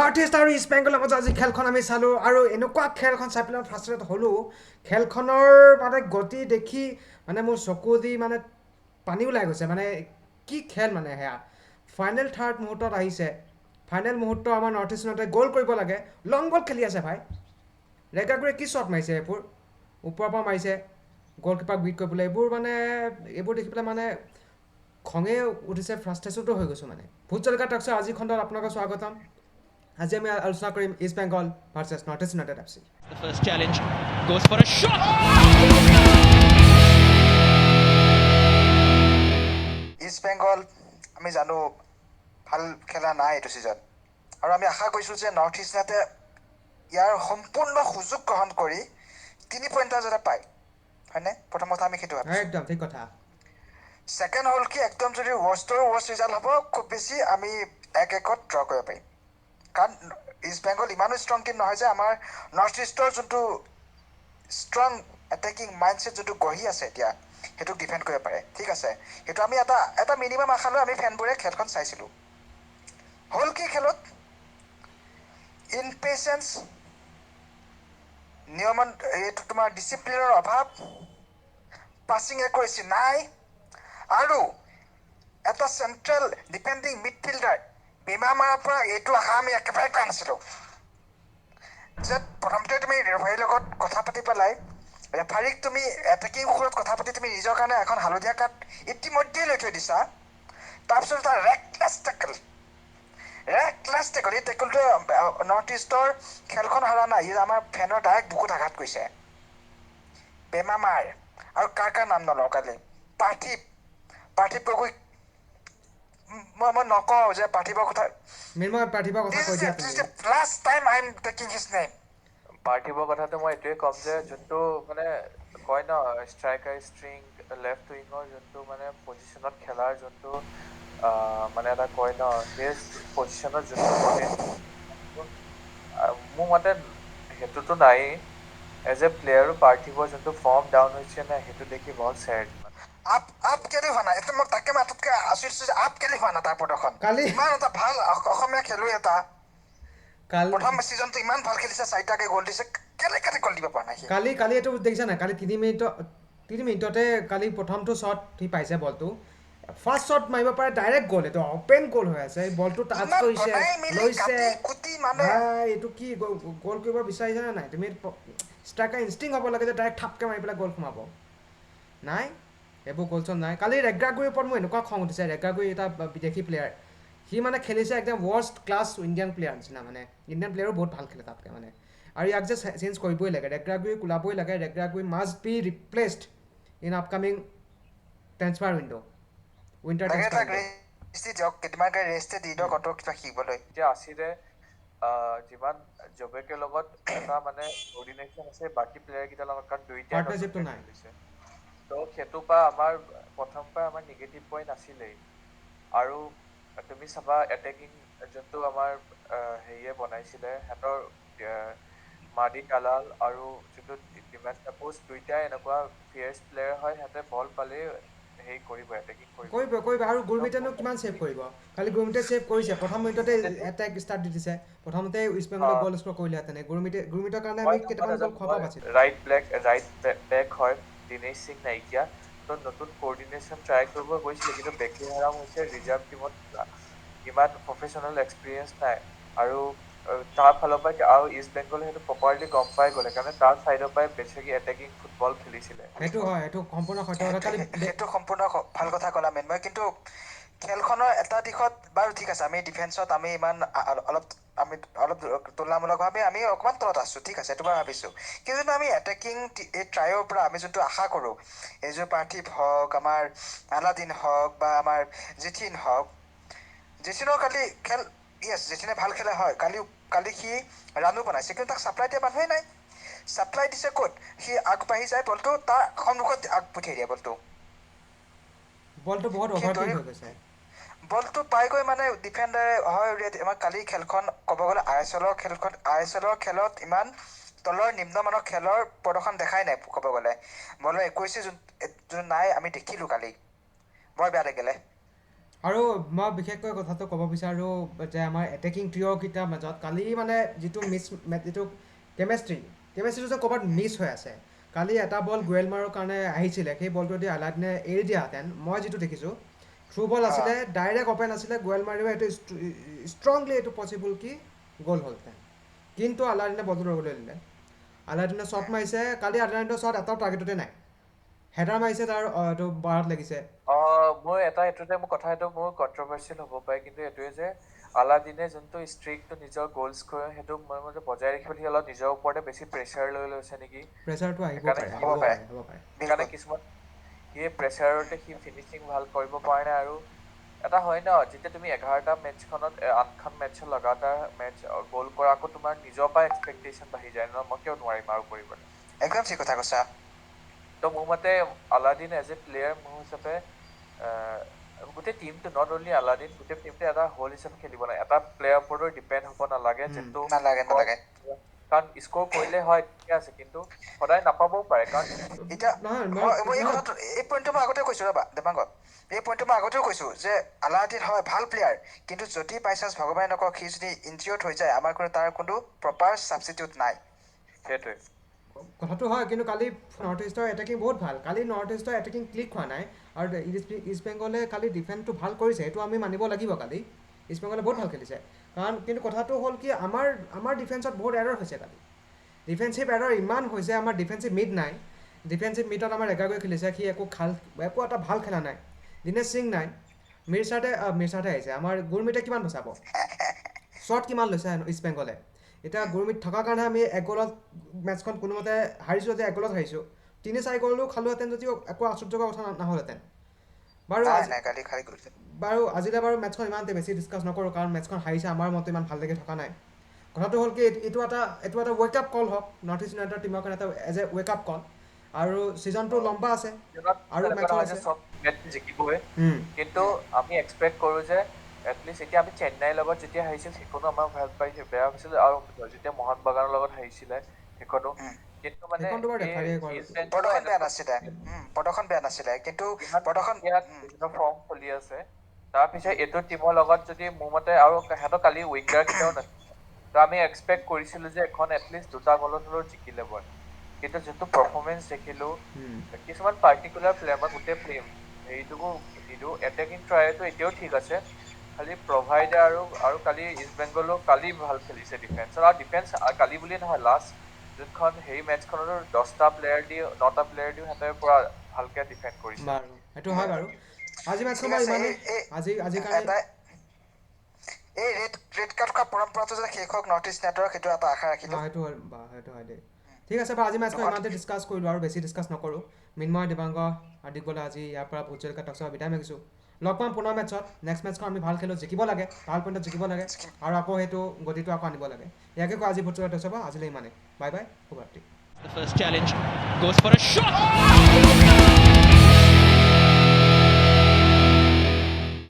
North east আৰু east বেংগলৰ মাজত আজি খেলখন আমি চালোঁ আৰু এনেকুৱা খেলখন চাই পেলাই ফ্ৰাষ্ট্ৰেটেড হ'লোঁ। খেলখনৰ মানে গতি দেখি মানে মোৰ চকু দি মানে পানী ওলাই গৈছে। মানে কি খেল, মানে সেয়া ফাইনেল থাৰ্ড মুহূৰ্তত আহিছে। ফাইনেল মুহূৰ্ত আমাৰ নৰ্থ ইষ্ট ইউনাইটেড গ'ল কৰিব লাগে, লং বল খেলি আছে ভাই। ৰেগাগুৰে কি শ্বট মাৰিছে, এইবোৰ ওপৰৰ পৰা মাৰিছে গ'লকিপাৰক বিট কৰিবলৈ। এইবোৰ মানে এইবোৰ দেখি পেলাই মানে খঙে উঠিছে, ফ্ৰাষ্ট্ৰেশ্যনটো হৈ গৈছোঁ। মানে ভোট জলকীয়া টকছৰ আজিৰ খণ্ডত আপোনালোকক স্বাগতম। আজি আমি আলোচনা কৰিম east Bengal versus north east United F C. The first challenge goes for a shot. East Bengal আমি জানো ভাল খেলা নাই এইটো ছিজন, আৰু আমি আশা কৰিছোঁ যে নৰ্থ ইষ্ট যাতে ইয়াৰ সম্পূৰ্ণ সুযোগ গ্ৰহণ কৰি 3 পইণ্ট এটা যাতে পায়, হয়নে? প্ৰথম কথা আমি সেইটো ভাবিছোঁ। একদম ঠিক কথা। ছেকেণ্ড হ'ল কি, একদম যদি ৱৰ্ষ্টৰ ৱৰ্ষ্ট ৰিজাল্ট হ'ব, খুব বেছি আমি 1-1ত ড্ৰ কৰিব পাৰিম, কাৰণ ইষ্ট বেংগল ইমানো ষ্ট্ৰং টিম নহয় যে আমাৰ নৰ্থ ইষ্টৰ যোনটো ষ্ট্ৰং এটেকিং মাইণ্ডছেট যোনটো গঢ়ি আছে এতিয়া, সেইটোক ডিফেণ্ড কৰিব পাৰে। ঠিক আছে, সেইটো আমি এটা এটা মিনিমাম আশা লৈ আমি ফেনবোৰে খেলখন চাইছিলোঁ। হ'ল কি, খেলত ইনপেচেঞ্চ, নিয়মন, এইটো তোমাৰ ডিচিপ্লিনৰ অভাৱ, পাছিং একুৰেচি নাই, আৰু এটা চেণ্ট্ৰেল ডিফেণ্ডিং মিডফিল্ডাৰ বেমামাৰৰ পৰা এইটো আশা আমি একেবাৰে কৰা নাছিলোঁ যে প্ৰথমতে তুমি ৰেফাৰীৰ লগত কথা পাতি পেলাই, ৰেফাৰীক তুমি এটেকিং সুৰত কথা পাতি তুমি নিজৰ কাৰণে এখন হালধীয়া কাৰ্ড ইতিমধ্যেই লৈ থৈ দিছা। তাৰপিছত এটা ৰেকলেছ টেকল, ৰেকলেছ টেকল। এই টেকলটোৱে নৰ্থ ইষ্টৰ খেলখন হৰা নাই, ই আমাৰ ফেনৰ ডাইৰেক্ট বুকুত আঘাত কৰিছে। বেমামাৰ আৰু কাৰ কাৰ নাম নলওঁ, কালি পাৰ্থিৱ, পাৰ্থিৱ গগৈ, মই নকওঁ যে পাৰ্থিৱৰ কথা। মৃন্ময়, পাৰ্থিৱৰ কথা কৈ দিয়া তুমি। Last time I am taking his name. পাৰ্থিৱৰ কথাটো মই এইটোৱে ক'ম যে যোনটো মানে কয় ন, ষ্ট্ৰাইকাৰ ষ্ট্ৰিং লেফ্ট উইঙৰ যোনটো মানে পজিশ্যনত খেলাৰ যোনটো মানে এটা কয় ন, সেই পজিশ্যনত যোনটো মোৰ মতে সেইটোতো নায়েই। এজ এ প্লেয়াৰো পাৰ্থিৱৰ যোনটো ফৰ্ম ডাউন হৈছে নে, সেইটো দেখি বহুত চেড। আপ আপ কেলে হোৱা নাই এইটো মোক তাকে মই আটাইতকৈ আচৰিত হৈছে যে আপ কেলে হোৱা নাই তাৰ প্ৰদৰ্শন। কালি ইমান এটা ভাল অসমীয়া খেলুৱৈ এটা কালি প্ৰথম ছিজনটো ইমান ভাল খেলিছে, চাৰিটাকে গ'ল দিছে, কেলে কেলে গ'ল দিব পৰা নাই সি? কালি কালি এইটো দেখিছা নাই, কালি 3 মিনিটতে কালি প্ৰথমটো শ্বট সি পাইছে, বলটো ফাৰ্ষ্ট শ্বট মাৰিব পাৰে, ডাইৰেক্ট গ'ল। এইটো অপেন গ'ল হৈ আছে, এই বলটো টাচ ইমান কৰিছে, বনাই মেলি লৈছে। কাটি কুটি মানে ভাই, এইটো কি গ'ল কৰিব বিচাৰিছা নে নাই তুমি? ষ্ট্ৰাইকাৰ ইনষ্টিং হ'ব লাগে যে ডাইৰেক্ট থাপকে মাৰি পেলাই গ'ল সোমাব। নাই, এইবোৰ গ'ল চল নাই। কালি ৰেগ্ৰাগুৰিৰ ওপৰত মোৰ এনেকুৱা খং উঠিছে। ৰেগ্ৰাগুৰি এটা বিদেশী প্লেয়াৰ, সি মানে খেলিছে একদম ৱৰ্ষ্ট ক্লাছ ইণ্ডিয়ান প্লেয়াৰ নিচিনা। মানে ইণ্ডিয়ান প্লেয়াৰো বহুত ভাল খেলে তাতকৈ মানে। আৰু ইয়াক যে চেঞ্জ কৰিবই লাগে, ৰেগ্ৰাগুৰিক ওলাবই লাগে। Regragui must be replaced in upcoming transfer window, winter লাগে ট্ৰেন্সফাৰ তাক ৰেষ্ট দি দিয়ক, কেইদিনমান ৰেষ্টে দি দিয়ক অত কিবা শিকিবলৈ। এতিয়া আছিলে যিমান জবেকেৰ লগত এটা মানে কৰ্ডিনেশ্যন আছে বাকী প্লেয়াৰ কেইটাৰ লগত, কাৰণ দুইটাই পাৰ্টনাৰশ্বিপটো নতুনকে নাই। খেলিছে। ত' সেইটো পৰা আমাৰ প্ৰথম পৰা আমাৰ নিগেটিভ পইণ্ট আছিলেই। আৰু তুমি চাবা, এটেকিং যোনটো আমাৰ হেৰিয়ে বনাইছিলে, সিহঁতৰ মাদি কালাল আৰু যোনটো ডিমাণ্ড চাপ'জ, দুইটাই এনেকুৱা ফিয়াৰ্চ প্লেয়াৰ হয়, সিহঁতে বল পালেই হেৰি কৰিব, এটেকিং কৰিব। কৰিব, কৰিব। আৰু গুৰমিতেনো কিমান ছেভ কৰিব? কালি গুৰমিতে ছেভ কৰিছে, প্ৰথম মিনিটতে এটেক ষ্টাৰ্ট দি দিছে। প্ৰথমতে ইষ্ট বেংগলে গ'ল স্ক'ৰ কৰিলেহেঁতেনে। গুৰমিতে, গুৰমিতৰ কাৰণে আমি কেইটামান গ'ল খোৱা পৰা বাচিলোঁ। ৰাইট বেক হয় দিনেশ সিং নাইকিয়া, তো নতুন কৰ্ডিনেশ্যন ট্ৰাই কৰিব গৈছিলে, কিন্তু বেকি হাৰাম হৈছে ৰিজাৰ্ভ টিমত খেলা, ইমান প্ৰফেচনেল এক্সপিৰিয়েঞ্চ নাই। আৰু তাৰ ফালৰ পৰা আৰু ইষ্ট বেংগলে সেইটো প্ৰপাৰলি গম পাই গ'ল, সেইকাৰণে তাৰ চাইডৰ পৰাই বেছিকে এটেকিং ফুটবল খেলিছিলে। সেইটো হয়, সেইটো সম্পূৰ্ণ সত্য কথা। কালি সেইটো সম্পূৰ্ণ ভাল কথা ক'লা মৃন্ময়। কিন্তু খেলখনৰ এটা দিশত বাৰু ঠিক আছে, আমি ডিফেন্সত আমি ইমান অলপ আমি অলপ তুলনামূলকভাৱে আমি অকণমান তলত আছোঁ, ঠিক আছে, এইটো মই ভাবিছোঁ। কিন্তু যোনটো আমি এটেকিং এই ট্ৰাইৰ পৰা আমি যোনটো আশা কৰোঁ, এই যোন পাৰ্থিৱ হওক, আমাৰ আলাদিন হওক বা আমাৰ জিথিন হওক, জিথিনৰ কালি খেল, য়েছ, জিথিনে ভাল খেলা হয় কালি। কালি সি ৰানো বনাইছে, কিন্তু তাক ছাপ্লাই দিয়া মানুহেই নাই। ছাপ্লাই দিছে ক'ত? সি আগবাঢ়ি যায়, বলটো তাৰ সন্মুখত আগ পঠিয়াই দিয়ে বলটো। বলটো বহুত সি অভাৰকিক দৌৰি হৈ গৈছে। বলটো পাই গৈ মানে ডিফেণ্ডাৰে হয় উলিয়াই। আমাৰ কালি খেলখন ক'ব গ'লে I S এলৰ খেলখন, I S এলৰ খেলত ইমান তলৰ নিম্নমানৰ খেলৰ প্ৰদৰ্শন দেখাই নাই ক'ব গ'লে। বলৰ একুৰেচি যোন যোন নাই আমি দেখিলোঁ কালি, বৰ বেয়া লাগিলে। আৰু মই বিশেষকৈ কথাটো ক'ব বিচাৰোঁ যে আমাৰ এটেকিং ট্ৰিঅ'কেইটাৰ মাজত কালি মানে যিটো মিছ, যিটো কেমেষ্ট্ৰিটো যে ক'ৰবাত মিছ হৈ আছে। কালি এটা বল গুৱেলমাৰৰ কাৰণে আহিছিলে, সেই বলটো যদি আলাদিনে এৰি দিয়াহেঁতেন, মই যিটো দেখিছোঁ থ্ৰু বল আছিলে, ডাইৰেক্ট অ'পেন আছিলে, গুৱেলমাৰেও এইটো ষ্ট্ৰংলি এইটো পচিবল কি গ'ল হ'লহেঁতেন, কিন্তু আলাদিনে বলটো ৰ'বলৈ দিলে। আলাদিনে শ্বট মাৰিছে, কালি আলাদিনৰ শ্বট এটাও টাৰ্গেটতে নাই, হেডাৰ মাৰিছে, তাৰ এইটো বাৰত লাগিছে। মোৰ এটা এইটোতে মোৰ কথা, এইটো মোৰ কণ্ট্ৰভাৰ্চিয়েল হ'ব পাৰে, কিন্তু এইটোৱে যে আলাদিনে যোনটো ষ্ট্ৰিকটো নিজৰ গ'ল স্ক'ৰ সেইটো মই মতে বজাই ৰাখিবলৈ সি অলপ নিজৰ ওপৰতে বেছি প্ৰেছাৰ লৈ লৈছে নেকি। প্ৰেছাৰটো আহিব সেইকাৰণে পাৰে, হ'ব হ'ব পাৰে। পাৰে, হ'ব পাৰে। সেইকাৰণে কিছুমান সি প্ৰেছাৰতে সি ফিনিচিং ভাল কৰিব পৰা নাই। আৰু এটা হয় ন, যেতিয়া তুমি 11টা মেটচখনত 8খন মেটচত লগাতাৰ মেটচ গ'ল কৰা, আকৌ তোমাৰ নিজৰ পৰা এক্সপেক্টেশ্যন বাঢ়ি যায় ন, মই কিয় নোৱাৰিম আৰু কৰিবলৈ। একদম ঠিক কথা কৈছা। তো মোৰ মতে আলাদিন এজ এ প্লেয়াৰ মোৰ হিচাপে গোটেই টিমটো, not only Aladdin, গোটেই টিমটো এটা হোল হিচাপে খেলিব লাগে, এটা প্লেয়াৰ ওপৰতো ডিপেণ্ড হ'ব নালাগে, যোনটো নালাগে, নালাগে। কাৰণ স্ক'ৰ কৰিলে হয় ঠিকে আছে, কিন্তু সদায় নাপাবও পাৰে। কাৰণ এতিয়া নহয়, মই এই নহয়। কথাটো, এই পইণ্টটো মই আগতেও কৈছো, ৰ'বা দেৱাংগ, এই পইণ্টটো মই আগতেও কৈছো যে আলাদিন হয় ভাল প্লেয়াৰ, কিন্তু যদি বাই চান্স ভগৱানে নকৰক সি যদি ইনজিঅৰ্ড হৈ যায়, আমাৰ কোনো তাৰ কোনো প্ৰপাৰ ছাবষ্টিটিউট নাই। সেইটোৱে কথাটো হয়, কিন্তু কালি নৰ্থ ইষ্টৰ এটেকিং বহুত ভাল, কালি নৰ্থ ইষ্টৰ এটেকিং ক্লিক হোৱা নাই। আৰু ইষ্ট বেংগলে কালি ডিফেন্সটো ভাল কৰিছে, সেইটো আমি মানিব লাগিব। কালি ইষ্ট বেংগলে বহুত ভাল খেলিছে, কাৰণ কিন্তু কথাটো হ'ল কি আমাৰ ডিফেন্সত বহুত এৰৰ হৈছে কালি, ডিফেন্সিভ এৰৰ ইমান হৈছে, আমাৰ ডিফেন্সিভ মিড নাই, ডিফেন্সিভ মিডত আমাৰ এগাৰগৈ খেলিছে, সি একো এটা ভাল খেলা নাই, দীনেশ সিং নাই, মিৰ্চাতে আহিছে, আমাৰ গুৰমিতে কিমান বচাব, শ্বট কিমান লৈছে ইষ্ট বেংগলে। এতিয়া গুৰমিত থকাৰ কাৰণে আমি এক গ'লত মেটচখন কোনোমতে হাৰিছোঁ, যে এক গ'লত হাৰিছোঁ, 3-4 গ'লো খালোহেঁতেন যদিও একো আশ্চৰ্যকৰ কথা নহ'লহেঁতেন। বাৰু নাই, আজি নাই, কালি খালি কৰিছে। বাৰু আজিলৈ বাৰু মেটচখন ইমানতে বেছি ডিছকাছ নকৰোঁ, কাৰণ মেটচখন হাৰিছে, আমাৰ মতে ইমান ভাল লাগি থকা নাই। কথাটো হ'ল কি এইটো এটা ৱেক আপ কল হওক নৰ্থ ইষ্ট ইউনাইটেড টিমৰ কাৰণে, এটা as a wake up call. আৰু ছিজনটো লম্বা আছে আৰু এনেকুৱা মেটচো নহয় যে আছে। চব মেটচ জিকিবই, কিন্তু আমি এক্সপেক্ট কৰোঁ যে এটলিষ্ট এতিয়া আমি চেন্নাইৰ লগত যেতিয়া হাৰিছিল সেইখনো আমাৰ ভাল পাইছে, বেয়া হৈছিল, আৰু যেতিয়া মোহন বাগানৰ লগত হাৰিছিলে সেইখনো, কিন্তু মানে সেইখনতো বাৰু এই ৰেফাৰীয়ে কৰে। ইষ্ট বেংগলৰ প্ৰদৰ্শন বেয়া এনেকুৱা নাছিলে, প্ৰদৰ্শন বেয়া নাছিলে, কিন্তু ইমান প্ৰদৰ্শন ইয়াত বিভিন্ন ফৰ্ম চলি আছে। তাৰপিছত এইটো টিমৰ লগত যদি মোৰ মতে, আৰু সিহঁতৰ কালি উইংগাৰ কেইটাও নাছিলে, তো আমি এক্সপেক্ট কৰিছিলো যে এখন এটলিষ্ট 2টা গ'লত হ'লেও জিকিলে বয়, কিন্তু যোনটো পাৰফৰ্মেঞ্চ দেখিলো, কিছুমান পাৰ্টিকুলাৰ প্লেয়াৰ, মই গোটেই প্লেয়াৰ হেৰিটোকো নিদিওঁ, এটেকিং ট্ৰাইটো এতিয়াও ঠিক আছে, খালি প্ৰভাইডাৰ আৰু কালি ইষ্ট বেংগলো কালি ভাল খেলিছে ডিফেন্সত। আৰু ডিফেন্স কালি বুলিয়ে নহয়, লাষ্ট যোনখন হেৰি মেটচখনতো 10টা প্লেয়াৰ দি 9টা প্লেয়াৰ দিও সিহঁতে পুৰা ভালকে ডিফেণ্ড কৰিছে। বাৰু সেইটো হয় বাৰু। আজি মেটচখন ঠিক বাৰু আছে, ইমানেই। আজি কাৰণে এই ৰেড কাৰ্ড খোৱা পৰম্পৰাটো যাতে শেষ হওক নৰ্থ ইষ্ট ইউনাইটেডৰ, সেইটো এটা আশা ৰাখিলো। সেইটো হয়, বা, সেইটো হয় দেই। ঠিক আছে বাৰু, আজি মেটচখন ইমানতে ডিছকাছ কৰিলোঁ, আৰু বেছি ডিছকাছ নকৰোঁ। মৃন্ময়, দেৱাংগ আৰু দিগবলে আজি ইয়াৰ পৰা ভোট জলকীয়া টক্সৰ বিদায় মাগিছোঁ। লগ পাম পুনৰ মেটচত। নেক্সট মেটচখন আমি ভাল খেলোঁ, জিকিব লাগে, ভাল পইণ্টত জিকিব লাগে, আৰু আকৌ সেইটো গতিটো আকৌ আনিব লাগে। ইয়াকে কৈ আজি ভোট জলকীয়া টক্সৰ পৰা আজিলৈ ইমানেই। বাই বাই, শুভৰাত্ৰি। The first challenge goes for a shot.